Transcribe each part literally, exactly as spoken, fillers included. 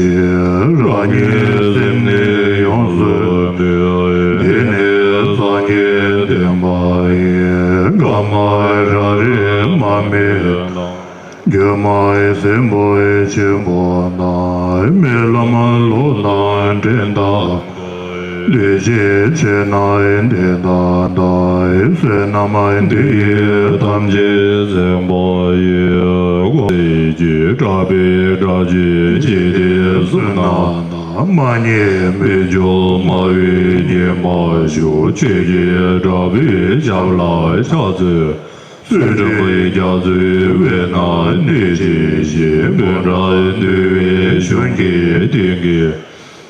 རང་ཉིད་སེམས་ནི་ཡོངས་སུ་འདུལ། འདི་ནི་སངས་རྒྱས་བསྟན་པ་ཡིན། བླ་མ་རང་རིག་མ་དམིགས་དང་། སྒྱུ་མ་སེམས་དཔའ་ཆེན་པོ་རྣམས། རྨི་ལམ་ལུག་དང་འདྲེ་དང་། ལུས་ཅན་ཆོས་རྣམས་འདི་དག་དང་། བསོད་ནམས་འདི་ཡིས་ཐམས་ཅད་གཟིགས་པ་ཡིན། ཀུན་གྱི་གྲགས་པའི་སྒྲ་ཆེན་འཇིག་རྟེན་གསུམ་ན། མ་རྙེད་མི་འབྱུང་སྨྲ་བའི་སྙན་པ་ཞུ། ཆོས་ཀྱི་གྲགས་པའི་ཞབས་ལ་ཕྱག་འཚལ། ཚུལ་ཁྲིམས་རྒྱ་མཚོའི་དབུས་ན་གནས་བཅས་ཤིང་། སྤོས་བྲང་འདུལ་བའི་གཞུང་གི་སྟེང་གི།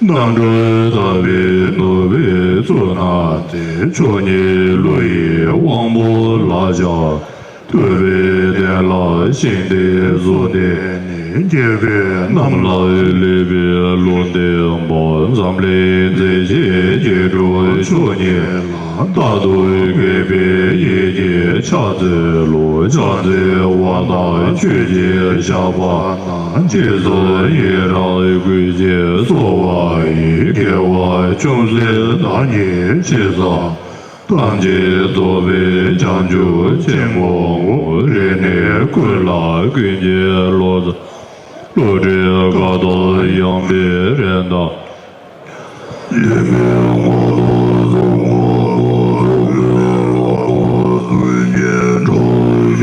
རྣམ་གྲོལ་ཟབ་པའི་ནོར་བུའི་གཙུག་ན་གཟིགས། མཆོག་བརྙེས་བློ་ཡི་དབང་པོ་ལ་ཕྱག། ཐུབ་པའི་གདན་ལ་ཞིང་དེར་བཞུགས་ཏེ་ནི། སྐྱེ་བོ་རྣམས་ལ་ལེགས་པའི་ལུང་བསྟན་པ། འཛམ་གླིང་མཛེས་བྱེད་སྐྱེ་འགྲོའི་མཆོག་བརྙེས་ལ། རྟག་ཏུ་དགྱེས་པའི་ཡིད་ཀྱིས་ཕྱག་འཚལ་ལོ། ཕྱག་འཚལ་བ་དང་ཆོས་ཀྱི་ཞགས་པ་རྣམས། རྗེས་སུ་ཡི་རང་བསྐུལ་ཞིང་གསོལ་བ་ཡི། དགེ་བ་ཅུང་ཟད་བདག་ཉིད་ཅི་བསགས། ཐམས་ཅད་རྫོགས་པའི་བྱང་ཆུབ་ཆེན་པོའོ། རིག་གནས་ཀུན་ལ་ཀུན་གྱི་བློ་བཟང་། བློ་གྲོས་ཀ་དག་ཡངས་པའི་རི་དང་། ལེགས་པའི་སྔགས་དང་གཟུངས་སྔགས་དང་རྫོགས་པའི་སྔགས་དང་ཀུན་གྱི་གྲངས་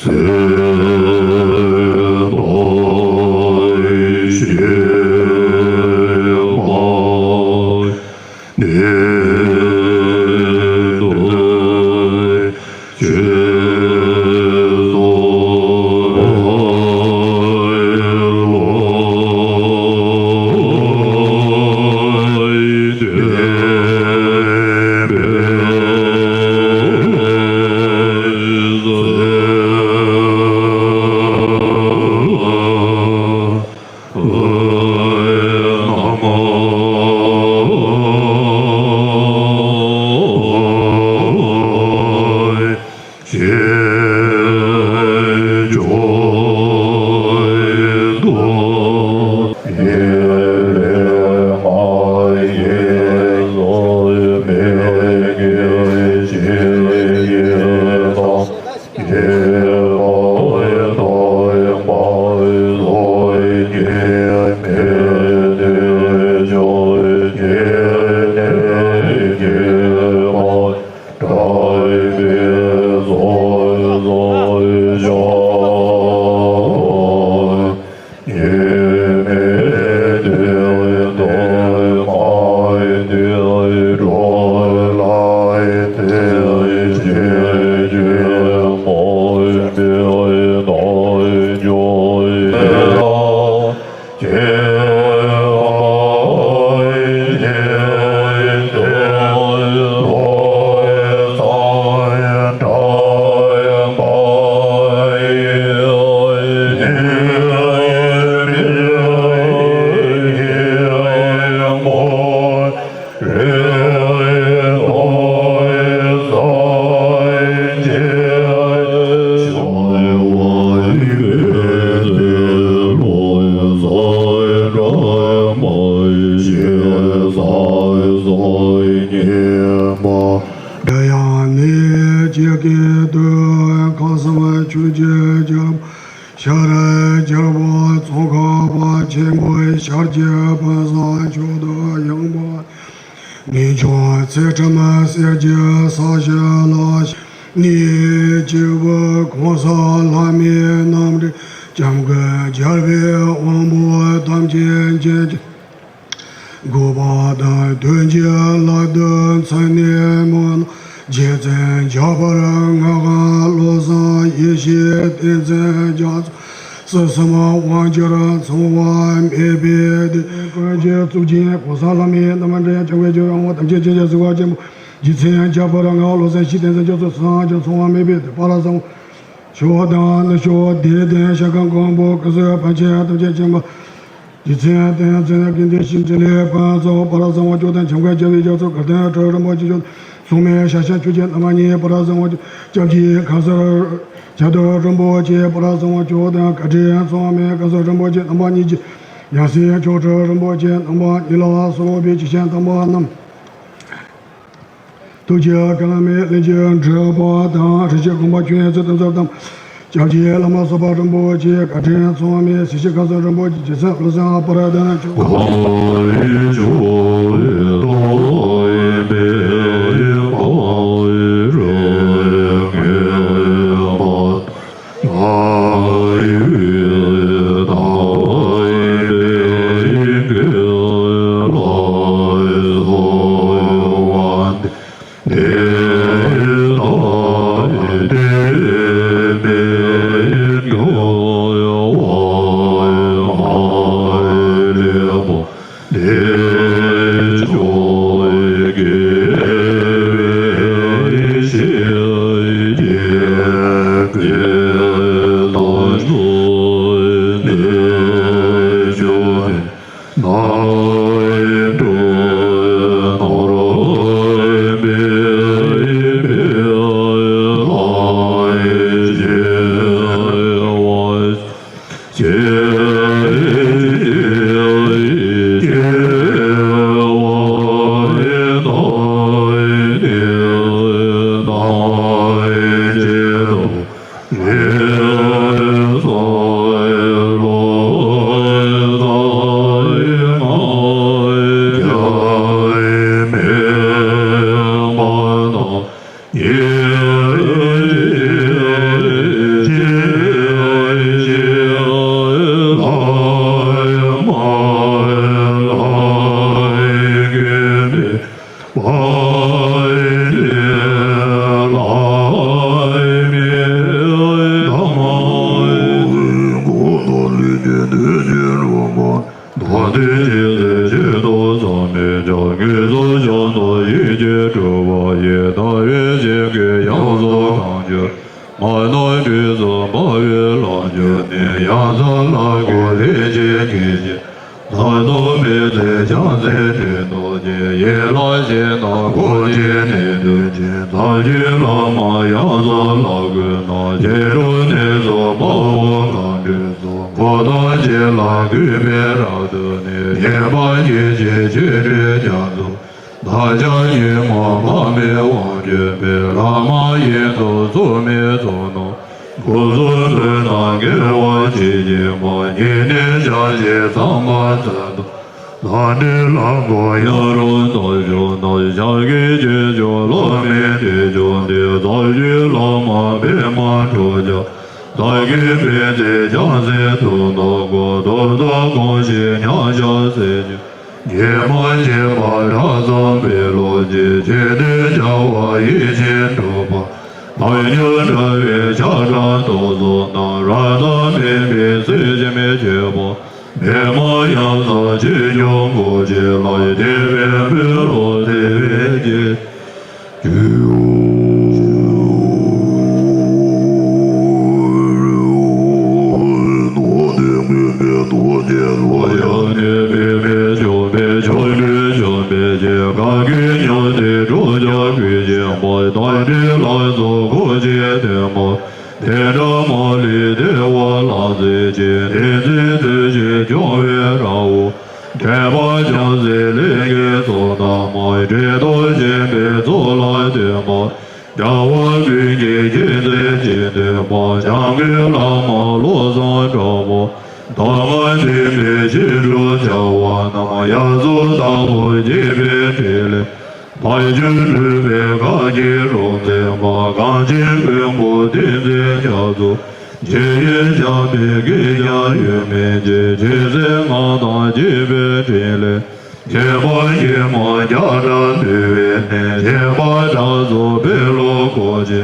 ཤིག་ཤར་རྒྱལ་པོ་ཙོང་ཁ་པ་ཆེན་པོའི་ཤར་གྱི་ཕན་བཟང་མཆོག་ཏུ་ཡངས་པ། ངེས་འབྱུང་ཚེ་ཁྲིམས་གསེར་གྱི་ས་གཞི་ལ། ནི་སྐྱེས་བུ་གོང་ས་ལྷ་མིའི་རྣམ་འདྲེན་སྐྱབས་མགོན་རྒྱལ་བའི་དབང་པོ་ཐམས་ཅད་མཁྱེན་ཅིང་། དགོངས་པ་དང་དོན་གྱི་བླ་རྡོ་མཚན་ནས་མ་ན། རྗེ་བཙུན་ཁྱད་པར་ངག་དབང་བློ་བཟང་ཡེ་ཤེས་བསྟན་འཛིན་རྒྱ་མཚོ། སྲིད་གསུམ་དབང་སྒྱུར་མཚུངས་པ་མེད་པའི་དེ། ཀུན་གྱི་གཙུག་རྒྱན་གོང་ས་ལྷ་མིའི་རྣམ་འདྲེན་སྐྱབས་མགོན་རྒྱལ་བའི་དབང་པོ་ཐམས་ཅད་མཁྱེན་ཅིང་གཟིགས་པ་ཆེན་པོ། རྗེ་བཙུན་ཁྱད་པར་ངག་དབང་བློ་བཟང་ཡེ་ཤེས་བསྟན་འཛིན་རྒྱ་མཚོ་སྲིད་གསུམ་དབང་སྒྱུར་མཚུངས་པ་མེད་པའི་དེ། ཕ་ར་བཟང་བོ་མཆོག་དང་ནུ་ཞོ་དེ་ལྡན་ཤ་ཁང་གང་པོ་ཀུན་གསལ་ཕན་ཆད་ཐམས་ཅད་མཁྱེན་པ། རྗེ་བཙུན་བསྟན་འཛིན་ཀུན་ལྡན་ཤིང་འབྲས་ལས་ཕན་ཚོགས་ཕ་ར་བཟང་བོ་མཆོག་དང་ཁྱབ་མགོན་རྒྱལ་བའི་རྒྱ་མཚོ་དགའ་ལྡན་ཁྲི་རིན་པོ་ཆེ་མཆོག་སྲུང་མའི་ཤ་ཤ་ཆུ་ཆེན་རྣམ་པ་གཉིས་ཕ་ར་བཟང་བོ་མཆོག་སྐྱབས་ཀྱི་ཁ་སར་བྱ་དུར་རིན་པོ་ཆེ་ཕ་ར་བཟང་བོ་མཆོག་དང་བཀའ་དྲིན་མཚུངས་མེད་བཀའ་ཟུར་རིན་པོ་ཆེ་རྣམ་པ་གཉིས་ཀྱི་ཡང་སྲིད་མཆོག་སྤྲུལ་རིན་པོ་ཆེ་རྣམ་པ་གཉིས་ལ་སོགས་པའི་ཇི་བཞིན་དམ་པ་རྣམས། ཐུགས་རྗེ་བཀའ་མའི་ལྷན་ཅིག་འབྲེལ་པ་དང་། ཧྲི་ཞི་དགོངས་པ་ཁྱོད་ཡོད་ཚུལ་དོན་གསལ་དང་། སྐྱབས་ཀྱི་བླ་མ་སོགས་པ་རིན་པོ་ཆེ་བཀའ་དྲིན་མཚུངས་མེད་སྲིད་ཞི་ཁ་སང་རིན་པོ་ཆེ་རྗེ་བཙུན་བློ་བཟང་ཕ་ར་དང་ཆོས། མ་ནོར་དུས་སུ་འབར་བའི་ལོངས་སྤྱོད་ནི། ཡང་དག་ལ་གོ་ལས་ཀྱི་ཉེས་བྱས། ལྷག་ཏུ་མི་ཚེ་ཕྱག་འཚལ་དྲིན་ལྡོག་ཅན། ཡིད་ལ་བྱེད་ན་གོ་ཆེན་ནི་དོན་ཆེན། ཐབས་ཀྱི་བླ་མ་ཡང་དག་ལ་གུས་ན། ཕྱི་རོལ་གནས་སུ་དཔའ་བོ་མཁའ་འགྲོའི་ཚོགས། འཁོར་དང་བཅས་ལ་གུས་པས་རབ་ཏུ་བསྟེན། ཉེས་པ་སྐྱེ་མཆེད་ཆོས་ཁྲིམས་རྒྱ་མཚོ། བདག་ཅག་ཉོན་མོངས་པ་མེད་དབང་སྒྱུ་མའི། ལམ་མ་ཡིན་དུ་བཟུང་མི་ཚོགས་རྣམས། སྐུ་གསུང་ཐུགས་དང་འགལ་བར་བྱེད་བགྱིད་པ། ཉེས་ནི་བྱ་བྱེད་ཚངས་པ་མཚན་དང་། ལྷ་འདྲེ་ལྷ་འགོ་ཡ་རབས་སྟོབས་ཤུགས་རྣམས། ཞབས་ཀྱི་རྗེས་འཇུག་བླ་མའི་ཐུགས་མཆོག་འདི། རྩ་བརྒྱུད་བླ་མ་པདྨ་འབྱུང་གནས། རྩ་བརྒྱུད་པའི་ཚེ་བྱང་སེམས་ཐུགས་རྣམ་དགོངས། ཐུགས་རྟོག་དགོངས་ཤེས་མཉམ་གཞག་སེམས་ཉིད། ཉེས་མ་བྱས་པ་ཕྲ་ཚོམ་པའི་བློ་ཅན། ཆེ་འདོད་བྱ་བ་ཡིད་བཞིན་འགྲུབ་པ། ལྷ་ཉོན་དགྲ་བོའི་ཆགས་སྡང་སྟོབས་གསུམ་རྣམས། རབ་དང་མི་མི་སྲིད་ཞི་མི་ཆོད་པ། མི་མ་ཡིན་ས་ཆོས་སྐྱོང་གོ་ཆེ་ལ། དེ་བས་འབུལ་ལོ་བརྩེ་བས་བསྐྱེད། དེ་འདྲ་མ་ལུས་བདེ་བ་ལ་མཛེས་ཀྱི། དེ་འཛིན་ཚུལ་བཞིན་སྐྱོང་བའི་ར་བོ། འདྲེན་པ་བྱང་སེམས་ལས་ཀྱི་ཚོགས་རྣམས། འདྲེན་དང་བཅས་པའི་ཚོགས་ལ་བརྟེན་པ། རྒྱལ་བ་ཀུན་གྱི་མཁྱེན་བརྩེ་ཅན་ཐེག་པ། འཇམ་མགོན་བླ་མ་ ཐ་མ་འདྲེན་པའི་ཕྱིར་དུ་བྱ་བ་རྣམས། དབྱར་མཚོ་ལྟ་བུར་བརྗིད་པའི་ཕྲིན་ལས། བར་ཆད་སྒྲོལ་བའི་གར་གྱི་རོ་མཛད་པ། གངས་ཅན་མགོན་པོ་བསྟན་འཛིན་རྒྱ་མཚོ། འཇིགས་ཡུལ་འཇམ་པའི་སྐད་ཀྱང་ཡོད་མིན་གྱི། ཇི་སྲིད་སྔགས་དང་བཅས་པའི་ཕྲིན་ལས། ཁྱད་པར་ཞི་མ་བརྒྱ་ཕྲག་འདུས་པའི་གནས། ཁྱད་པར་དགྲ་སོགས་བོད་ལུགས་གོ་ཆེ།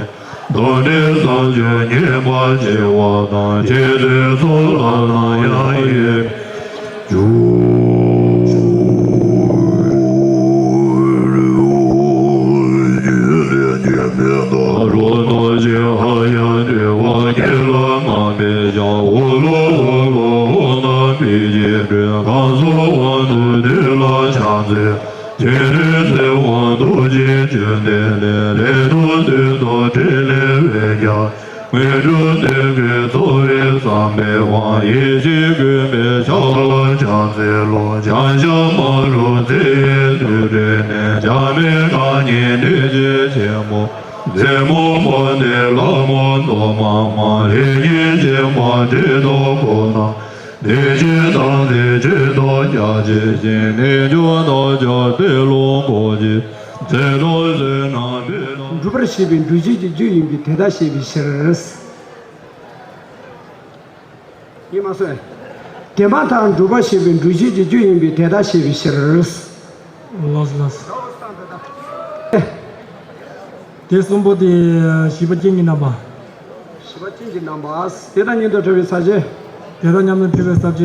གདོན་འདྲེ་གསུམ་སྦྱོར་ཉེས་པ་ཞི་བ་དང་། འཆི་དུས་ཚོགས་ལ་ནམ་ཡང་ཡོད་མིན་གྱི། རོ་རྣོ་ཆེ་ཧ་ཡང་བཏུད་པ། ཁྱེད་ལ་དམའ་འབེབས་ཀྱང་། ཧུ་ལུ་ཧུ་ལུ་ཧུ་ན་བི་ཇི་སྒྲོན། གང་སོགས་དབང་དུ་བཏུད་ལ་ཕྱག་འཚལ། ཆེ་རིགས་སྲིད་དབང་རྡོ་རྗེ་བཅོམ་ལྡན་འདས། ལས་རྡོ་རྡུལ་དང་ཕྲིན་ལས་འོད་ཀྱང་། དངོས་གྲུབ་བདེ་བའི་རྩ་བའི་བསམ་པའི་དབང་། ཡེ་ཤེས་ཀུན་པས་ཕྱག་ལ་ཕྱག་འཚལ་ལོ། བྱང་ཤམ་མ་རུ་རྩེ་ཡི་དུར་ཁྲོད་ནས། བྱམས་པའི་བདག་ཉིད་ནུས་ཅན་ཆེན་པོ། མཛད་མོ་མོ་ནི་ལྷ་མོ་མདོག་དམར་དམར། ལྷས་བརྒྱན་བྱིན་པ་དྲི་དང་ཕོ་ཉ། བདེ་ཆེན་སྟག་རྩེའི་ཆོས་ཐོག་རྒྱ་ཆེ་ཞིང་། རྣལ་འབྱོར་རྣམས་ཀྱང་སྤེལ་ལོ་གོ་ཆེ། མཛད་དང་བསོད་ནམས་སྤེལ་དང་། སྒྲུབ་པར་བྱེད་པའི་སྒྲུབ་བྱེད་ཀྱི་རྒྱུ་ཡིན་པས་དེ་ལྟར་བཤད་པའི་ཕྱིར། ཡིན་མ་སོང་། དེ་མ་ཐག་སྒྲུབ་པར་བྱེད་པའི་སྒྲུབ་བྱེད་ཀྱི་རྒྱུ་ཡིན་པས་དེ་ལྟར་བཤད་པའི་ཕྱིར། ལགས་ལགས། དེ་གསུམ་པོ་དེ་བཞི་པ་རྐྱེན་གྱི་རྣམ་པ། བཞི་པ་རྐྱེན་གྱི་རྣམ་པ། དེ་དང་མཉམ་དུ་འཁྲུལ་པའི་ས་བཅད། དེ་དང་མཉམ་དུ་འཁྲུལ་པའི་ས་བཅད་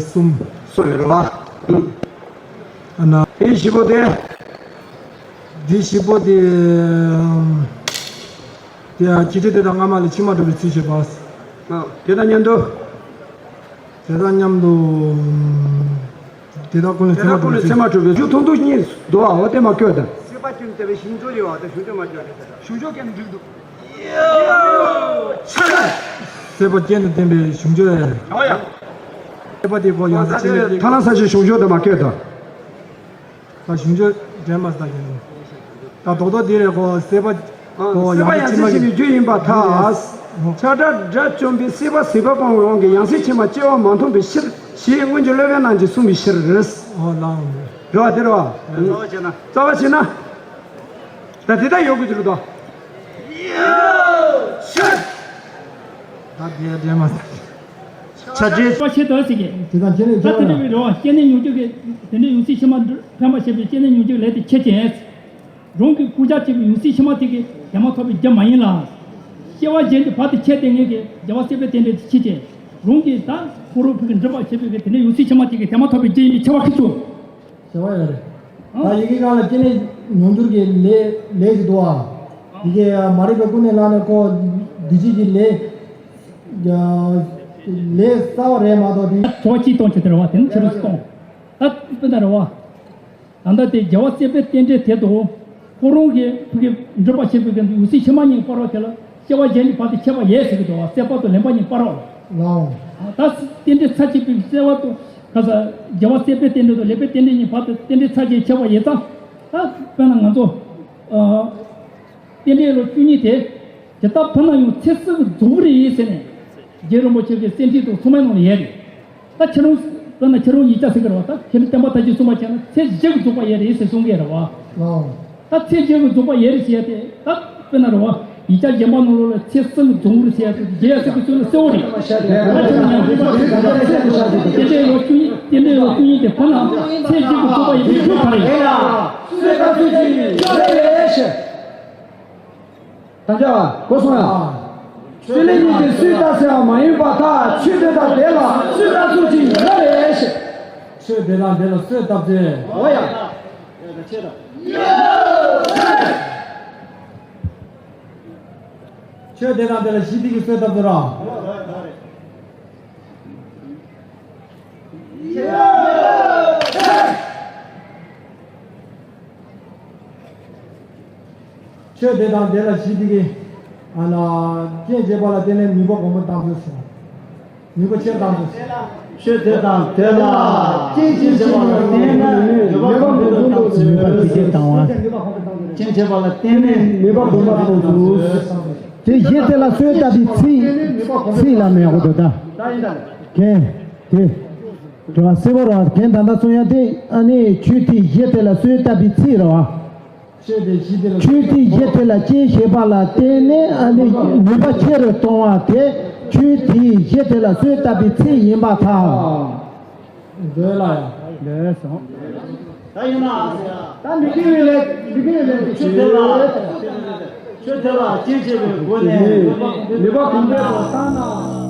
གསུམ། གསུམ་ཡོད་རེད་བ། ཨ་ན། དེ་བཞི་པོ་དེ། དེ་བཞི་པོ་དེ། དེ་ཡང་སྤྱི་སྒྲ་དེ་དང་སྔ་མ་ལས་ཕྱི་མ་གྲུབ་པའི་ཚུལ་བཤད་པ། དེ་དང་མཉམ་དུ། དེ་དང་མཉམ་དུ། དེ་དག་ཀུན་ལས་དེ་དག་ཀུན་ལས་ཚད་མ་གྲུབ་པའི་ཚུལ། མཇུག་ཐུང་ཐུང་གཉིས་འདུག་ཨ། འོ་དེ་མ་བཀོད་དང་། སྲིད་པ་ཀུན་བདེ་བའི་ཞིང་མཆོག་ཡོད་པ་དང་། ཞིང་མཆོག་མ་བཀོད་རེད་དེ་དང་། ཞིང་མཆོག་ཀུན་འགྲིག་འདུག་སྲིད་པ་རྐྱེན་དང་ལྡན་པའི་ཞིང་མཆོག་ཡ། ཨོ་ཡ། སྲིད་པ་དེ་གོ་ཡང་སྲིད་ཆེན་པོའི། ཐ་ན་ས་ཆེན་ཞིང་མཆོག་དེ་མ་བཀོད་དང་། ད་ཞིང་མཆོག་འདྲེན་མ་ཟ་ཡིན། ད་རྡོག་རྡོག་འདི་རེད་གོ། སྲིད་པ་གོ་སྲིད་པ་ཡང་ཡང་སྲིད་ཆེན་པོའི་རྒྱུ་ཡིན་པར་ཐལ། ཆགས་སྒྲ་དགྲ་བཅོམ་པའི་སྲིད་པ་ཟད་པ་སྤངས་པའི་དབང་གིས་ཡང་སྲིད་ཕྱི་མ་སྐྱེ་བ་མ་མཐོང་བའི་ཕྱིར་ཞེས་སྔོན་གྱི་སློབ་དཔོན་རྣམས་ཀྱིས་གསུངས་པའི་ཕྱིར། ཨོ་ལའང་། རེད་བ་དེ་རེད་བ། རྩ་བ་བྱས་ན། རྩ་བ་བྱས་ན། ད་དེ་ལྟར་ཡོད་དགོས་ཀྱི་རེད་དོ། ད་དེ་འདྲ་མ་ཟད། ཆ་འདྲེ། པ་ཆེ་དོ་ཟེར་གི། དེ་དང་སྐྱེ་གནས་ད་དེ་འདྲ་བའི་རེད་བ། སྐྱེ་གནས་མྱོང་འགྱུར་གྱི་དེ་འདྲའི་ཡང་སྲིད་ཕྱི་མ་འཕེན་པར་བྱེད་པའི་སྐྱེ་གནས་མྱོང་འགྱུར་ལས་དེ་ཆེ་ཅན། རང་གི་བཀོལ་བྱ་བྱེད་པའི་ཡང་སྲིད་ཕྱི་མ་དེ་གི་དེ་མ་ཐོབ་པའི་རྒྱུ་མ་ཡིན་ལ། སྐྱེ་བ་གཞན་གྱི་བར་དུ་ཆད་དེ་ངེས་ཀྱི་རྒྱལ་བ་སྲས་པོའི་རྟེན་འབྲེལ་དེ་ཆེ་ཅན། རང་གི་ད་ཁོ་རང་ཕུགས་ཀྱི་འགྲུབ་པར་བྱེད་པའི་གི་དེ་འདྲའི་ཡང་སྲིད་ཕྱི་མ་དེ་གི་དེ་མ་ཐོབ་པའི་རྒྱུ་ཡིན་པའི་ཆེ་བ་ཁི་ཆོ། བྱ་བ་ཡོད་རེད། ད་ཡི་གེ་སྒང་ལ་སྐྱེ་གནས་མྱོང་འགྱུར་གྱི་ལས་ལས་ཀྱི་འདུག་ཨ། ཡི་གེ་མ་རིག་པའི་ཀུན་ནས་བསླངས་ནས་ཁོ་འདི་ཅིག་གི་ལས། ལས་གསར་བ་རེད་མ་གཏོགས་དེ། བྱ་བ་གཅིག་གཏོང་བྱེད་དེ་རེད་བ། དེ་ནི་ཕྱི་རོལ་གཏོང་། ད་དཔེར་ན་རེད་བ། ད་ལྟ་དེ་རྒྱལ་བ་སྲས་པོའི་རྟེན་འབྲེལ་དེ་དང་། ཁོ་རང་གི་ཕུགས་ཀྱི་འགྲུབ་པ་བྱེད་པའི་གི་ཡང་སྲིད་ཕྱི་མ་གཉིས་སྤར་བ་དེ་ལ་སྐྱེ་བ་གཞན་གྱི་བར་དུ་ཆད་པ་ཡོད་ཟེར་གི་འདུག་བ། སྲེད་པ་དང་ལེན་པ་གཉིས་སྤར་བ། ལའོ། ད་རྟེན་འབྲེལ་ཚར་གཅིག་པའི་སྲེད་པ་དང་ག་ས་རྒྱལ་བ་སྲས་པོའི་རྟེན་འབྲེལ་དང་ལེགས་པའི་རྟེན་འབྲེལ་གཉིས་བར་དུ་རྟེན་འབྲེལ་ཚར་གཅིག་ཆད་པ་ཡོད་ཙང་། ད་དཔེར་ན་ང་ཚོ། རྟེན་འབྲེལ་ལོ་བཅུ་གཉིས་དེ། དེ་ལྟར་བུ་ན་ཡང་ཚེ་གསུམ་རྫོགས་རེད་ཟེར་ནས། རྗེ་རིན་པོ་ཆེ་གི་གསེར་ཁྲི་དང་སྲུང་མའི་ནང་ལ་ཡོད་རེད། ད་ཁྱེད་རང་། དཔེར་ན་ཁྱེད་རང་ཡིག་ཆ་ཟེར་གི་རེད་བ། ད་ཁྱེད་རང་བསྟན་པ་དར་རྒྱས་གསུངས་པ་བྱས་ན་ཚེ་བཞི་གི་རྫོགས་པ་ཡོད་རེད་ཟེར་གསུང་གི་རེད་བ། ལའོ། ད་ཚེ་བཞི་གི་རྫོགས་པ་ཡོད་རེད་ཟེར་ཡ་དེ། ད་དཔེར་ན་རེད་བ། ཡིག་ཆ་གཞན་པ་ནང་ལོགས་ལ་ཚེ་གསུམ་གི་རྫོགས་རེད་ཟེར་ཡ་དེ་རྗེ་ཡབ་སྲས་པོའི་ཚུལ་ལ་གསལ་བོ་རེད། ད་ཁྱེད་རང་ཉན་དགོས་པ་རེད། ད་ཁྱེད་རང་ཉན་དགོས་པ་རེད། རྟེན་འབྲེལ་ལོ་བཅུ་གཉིས། རྟེན་འབྲེལ་ལོ་བཅུ་གཉིས་དེ་བུ་ན་ཚེ་བཞི་གི་རྫོགས་པ་ཡོད་པའི་རྒྱུ་ག་རེ་ཡིན། ད་ཆ་གོ་སོང་ཡ། སྲོད་ལེན་གཉིས་ཀྱིས་སོས་བཏབ་ཟེར་བ་མ་ཡིན་པར་ཐལ། ཆོས་དེ་དང་དེ་ལ་སོས་བཏབ་ཚུལ་གཅིག་ཡོད་རེད་ཞེས། ཆོས་དེ་དང་དེ་ལ་སོས་བཏབ་ཚུལ། འོ་ཡ། ཆོས་དེ་དང་དེ་ལ་གཞི་དེ་གིས་སོས་བཏབ་ཚུལ་ར། ཆོས་དེ་དང་དེ་ལ་གཞི་དེ་གིས། ཨ་ལ། རྐྱེན་བྱས་པ་ལ་བརྟེན་ནས་ནུས་པ་གོང་འཕེལ་བཏང་ཚུལ་ཟེར། ནུས་པ་ཆེར་བཏང་ཚུལ། ཆོས་དེ་དང་དེ་ལ། རྐྱེན་བྱས་པ་ལ་བརྟེན་ནས་ནུས་པ་གོང་འཕེལ་བཏང་ཚུལ། ནུས་པ་ཇེ་ཆེར་བཏང་བ། རྐྱེན་བྱས་པ་ལ་བརྟེན་ནས་ནུས་པ་གོང་འཕེལ་བཏང་ཚུལ། དེ་གཞི་དེ་ལ་སོས་བཏབ་པའི་ཚིག་ཚིག་ལ་མེད་དགོས་འདུག་ད། ད་ཡིན་ད། གན། དེ། དྲི་བ་གསལ་པོ་རེད་བ། རྒན་ད་ལྟ་གསུང་ཡ་དེ་ཨ་ནི་ཆོས་ཐིག་བཞི་དེ་ལ་གསོལ་བཏབ་པའི་ཚིག་རེད་བ། ཆོས་ཐིག་བཞི་དེ་ལ་ཆོས་ཐིག་བཞི་དེ་ལ་རྐྱེན་བྱེད་པ་ལ་བརྟེན་ནས་ཨ་ནི་ནུས་པ་ཆེ་རུ་གཏོང་བ་དེ་ཆོས་ཐིག་བཞི་དེ་ལ་གསོལ་བཏབ་པའི་ཚིག་ཡིན་པར་ཐལ། འདོད་ལ་ཡང་འདོད་སོང་། ད་ཡིན་ན་ད་མི་དགེ་བའི་ལས་མི་དགེ་བའི་ལས་ཆོས་ཐིག་ལ། ཆོས་ཐིག་ལ་རྐྱེན་བྱེད་པའི་སྒོ་ནས་ནུས་པ་གོང་འཕེལ་དུ་བཏང་ན།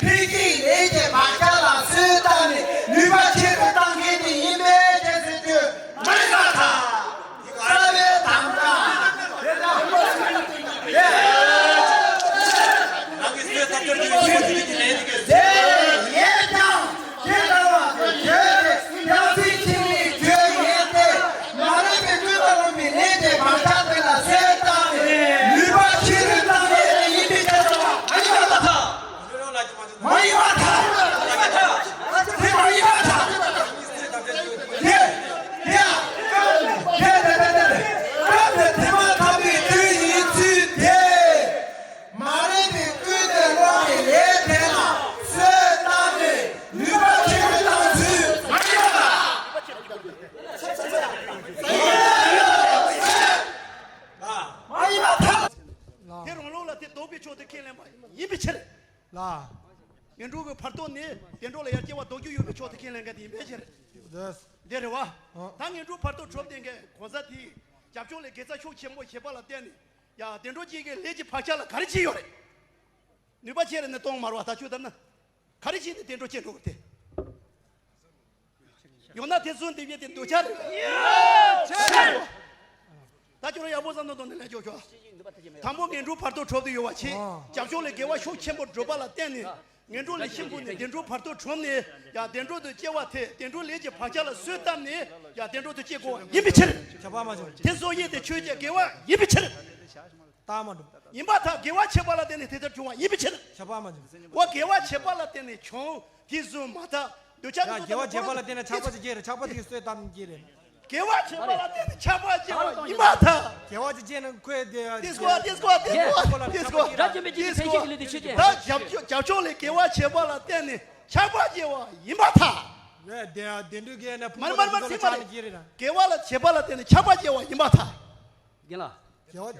འཕེལ་རྒྱས་ལས་ཀྱི་བག་ཆགས་ལ་གསོལ་བཏབ་ནས་ནུས་པ་ཆེ་རུ་བཏང་མཁན་དེ་ཡིན་པས་ཅེས་ཟེར་རྒྱུ་མ་ཡིན་པར་ཐལ། རྩ་བའི་དམ་བཅའ། དེ་ཡས་ཀྱང་དེ་ལྟ་བ་དེ་བྱས་ཏེ་ཡང་སྲིད་འཆི་མེད་རྒྱུ་ཡིན་ཏེ། མ་རིག་པའི་ཀུན་ཏུ་ལོངས་པའི་ལས་ཀྱི་བག་ཆགས་དེ་ལ་གསོལ་བཏབ་ནས་ནུས་པ་ཆེ་རུ་བཏང་ནས་ཡིན་པའི་ཕྱིར་རོ། མ་ཡིན་པར་ཐལ། མ་ཡིན་པར་ཐལ། དེ་མ་ཡིན་པར་ཐལ། དེ་དེ་ཡང་དེ་དེ་དེ་དེ་དེ་སྐབས་དེ་དེ་མ་ཐག་པའི་དུས་ཡིན་ཚུལ་དེ། མ་རིག་པའི་ཀུན་ནས་སློང་བའི་ལས་དེ་ལ་གསོལ་བཏབ་ནས་ནུས་པ་ཆེ་རུ་བཏང་ཚུལ་མ་ཡིན་པར་ཐལ། མ་ཡིན་པར་ཐལ། དེ་རང་ལུགས་ལ་དེ་ལྡོག་པའི་ཕྱོགས་དེ་ཁས་ལེན་པ་ཡིན་པའི་ཕྱིར། ལ། ངན་འགྲོ་གི་བར་དོ་ནི་བདེ་འགྲོ་ལ་ཡར་སྐྱེ་བ་ལྡོག་རྒྱུ་ཡོད་པའི་ཕྱོགས་དེ་ཁས་ལེན་མཁན་དེ་ཡིན་པའི་ཕྱིར། འདི་རེད་བ། ཨ། ད་ངན་འགྲོ་བར་དོ་གྲུབ་བསྡད་མཁན་གང་ཟག་དེས་རྒྱབ་ཕྱོགས་ལ་དགེ་རྩ་ཤུགས་ཆེན་པོ་བྱེད་པ་ལ་བརྟེན་ནས་ཡ་བདེ་འགྲོ་ཅན་གྱི་ལས་ཀྱི་བག་ཆགས་ལ་ག་རེ་བྱས་ཡོད་རེད། ནུས་པ་ཆེ་རུ་ནི་གཏོང་མ་རུང་བ་ད་ཆོས་ལྟར་ན། ག་རེ་བྱས་ནས་བདེ་འགྲོ་སྐྱེ་འགྲོ་གི་དེ། ཡང་ན་དེ་ཚོ་འདི་བས་དེ་འདོད་ཆགས་རེད། ད་ཁྱོད་རང་ཡག་པོ་བསམ་བློ་གཏོང་ནས་ལན་རྒྱོབ་ཤོག་དང་པོ་ངན་འགྲོ་བར་དོ་གྲུབ་ཏུ་ཡོད་པ་བྱས། རྒྱབ་ཕྱོགས་ལ་དགེ་བ་ཤུགས་ཆེན་པོ་སྒྲུབ་པ་ལ་བརྟེན་ནས། ངན་འགྲོ་ལས་ཤིན་པོ་ནས་བདེ་འགྲོ་བར་དོ་གྲུབ་ནས། ཡ་བདེ་འགྲོ་དུ་སྐྱེ་བ་དེ་བདེ་འགྲོ་ལས་ཀྱི་བག་ཆགས་ལ་གསོལ་བཏབ་ནས། ཡ་བདེ་འགྲོ་དུ་སྐྱེ་དགོས་པ་ཡིན་པའི་ཕྱིར། ཁྱབ་པ་མ་བྱུང་། དེ་ཚོ་ཡེ་དེ་ཆོས་ཀྱི་དགེ་བ་ཡིན་པའི་ཕྱིར། རྟགས་མ་གྲུབ། ཡིན་པར་ཐལ། དགེ་བ་བྱས་པ་ལ་བརྟེན་ནས་དེ་ལྟར་བྱུང་བ་ཡིན་པའི་ཕྱིར། ཁྱབ་པ་མ་བྱུང་། འོ་དགེ་བ་བྱས་པ་ལ་བརྟེན་ནས་བྱུང་། དེ་བཟུང་མ་ཐག་འདོད་ཆགས་ཡང་དེ་དགེ་བ་ཚོ་བྱས་པ་ལ་བརྟེན་ནས་ཆགས་པ་ཅིག་སྐྱེ་རེད། ཆགས་པ་དེ་གསོས་དམ་སྐྱེ་རེད། དགེ་བ་བྱས་པ་ལ་བརྟེན་ནས་ཆགས་པ་སྐྱེ་བ་ཡིན་པར་ཐལ། དགེ་བ་ཅིག་སྐྱེས་ན་ཁོས་དེ་དེ་སྐོར་དེ་སྐོར་དེ་སྐོར་དེ་སྐོར་རྒྱབ་ཕྱོགས་ལ་དེ་སྐོར་ཕན་ཆད་ཀྱི་ལུས་དེ་ཆོས་ཅན། ད་རྒྱབ་ཕྱོགས་རྒྱབ་ཕྱོགས་ལས་དགེ་བ་བྱས་པ་ལ་བརྟེན་ནས་ཆགས་པ་སྐྱེ་བ་ཡིན་པར་ཐལ། རེད་དེ་བདེ་འགྲོ་གི་ཡང་ན་ཕུང་པོ་དེ་ཚོ་ལ་ཆགས་ནས་སྐྱེ་རེད་ན། དགེ་བ་ལ་བྱས་པ་ལ་བརྟེན་ནས་ཆགས་པ་སྐྱེ་བ་ཡིན་པར་ཐལ། རྒན་ལགས། དགེ་བ།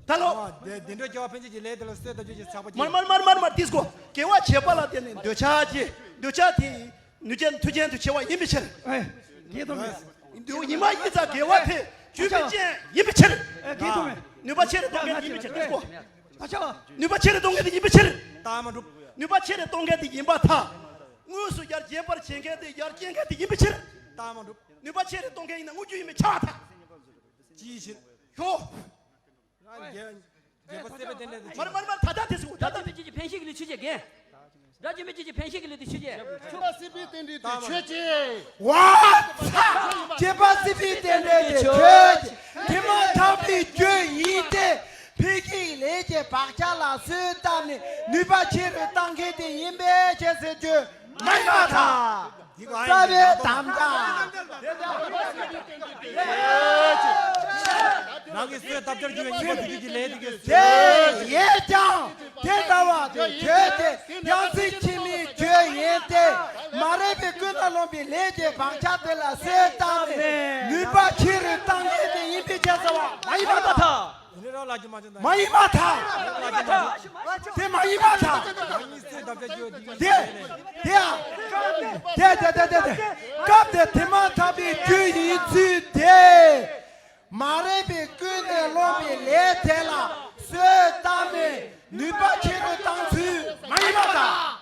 ད་ལོ། ཨ་དེ་བདེ་འགྲོ་སྐྱེ་བ་ཕན་ཆད་ཀྱི་ལས་དེ་ལ་གསོས་དང་རྒྱུ་ཞིག་ཆགས་པ་མར་མར་མར་མར་མར་ཏིས་གོ། དགེ་བ་བྱས་པ་ལ་བརྟེན་ནས་འདོད་ཆགས་ཀྱི་འདོད་ཆགས་དེ་ནུས་ཅན་མཐུ་ཅན་དུ་བྱེད་པ་ཡིན་པའི་ཕྱིར། ཨེ། དགེ་དང་མེད། འདུ་ཡིན་མ་ཡིན་ཙང་དགེ་བ་དེ་རྒྱུ་མེད་ཅན་ཡིན་པའི་ཕྱིར། ཨེ་དགེ་དང་མེད། ནུས་པ་ཆེ་རུ་གཏོང་མཁན་ཡིན་པའི་ཕྱིར་ཏིས་གོ། ད་ཆ་བ། ནུས་པ་ཆེ་རུ་གཏོང་མཁན་ཡིན་པའི་ཕྱིར། རྟགས་མ་གྲུབ། ནུས་པ་ཆེ་རུ་གཏོང་མཁན་དེ་ཡིན་པར་ཐལ། དངོས་སུ་ཡར་རྒྱས་པར་བྱེད་མཁན་དེ་ཡར་སྐྱེད་མཁན་དེ་ཡིན་པའི་ཕྱིར། རྟགས་མ་གྲུབ། ནུས་པ་ཆེ་རུ་གཏོང་མཁན་ཡིན་ན་དངོས་རྒྱུ་ཡིན་པས་ཁྱབ་པར་ཐལ། ཅིའི་ཕྱིར། ཧོ། རྒྱས་པ་སྲེད་པའི་རྟེན་འབྲེལ་དུ། མར་མར་མར་ད་ལྟ་དེ་སུ་ད་ལྟ་དེ་ཅི་ཕན་ཞིག་ལུས་ཆུ་ཅེ་རྒན། རྒྱུ་མེད་ཅི་ཕན་ཞིག་ལུས་དེ་ཆུ་ཅེ། ཆུ་ད་སྲེད་པའི་རྟེན་འབྲེལ་དུ་ཆོས་ཅན། ཝ། ཚ། རྒྱུ་མེད་ཅི་ཕན་ཞིག་ལུས་དེ་ཆོས་ཅན། དེ་མ་ཐག་པའི་རྒྱུ་ཡིན་ཏེ། འཕེལ་རྒྱས་ལས་ཀྱི་བག་ཆགས་ལ་གསོས་བཏབ་ནས་ནུས་པ་ཆེ་རུ་བཏང་མཁན་དེ་ཡིན་པས་ཁྱེད་ཟེར་རྒྱུ་མ་ཡིན་པར་ཐལ། རྩ་བའི་དམ་བཅའ། རང་གི་སྲོལ་ལྟར་གྱུར་པའི་ཉེས་པ་དགུ་རྒྱུད་ཀྱི་ལས་དེ་གིས། དེ་ཡིན་ཀྱང་དེ་ལྟ་བ་དེ་ཆོས་ཅན། ཡང་སྲིད་འཆི་མེད་རྒྱུ་ཡིན་ཏེ། མ་རིག་པའི་ཀུན་ནས་བསླངས་པའི་ལས་ཀྱི་བག་ཆགས་དེ་ལ་གསོས་བཏབ་ནས་ནུས་པ་ཆེ་རུ་བཏང་མཁན་དེ་ཡིན་པས་ཁྱེད་ཟེར་བ་མ་ཡིན་པར་ཐལ། མ་ཡིན་པར་ཐལ། དེ་མ་ཡིན་པར་ཐལ། དེ་དེ་ཡང་དེ་དེ་དེ་དེ་དེ་སྐབས་དེ་དེ་མ་ཐག་པའི་རྒྱུ་ཡིན་ཚུལ་དེ། མ་རིག་པའི་ཀུན་ནས་བསླངས་པའི་ལས་དེ་ལ་གསོས་བཏབ་ནས་ནུས་པ་ཆེ་རུ་བཏང་ཚུལ་མ་ཡིན་པར་ཐལ།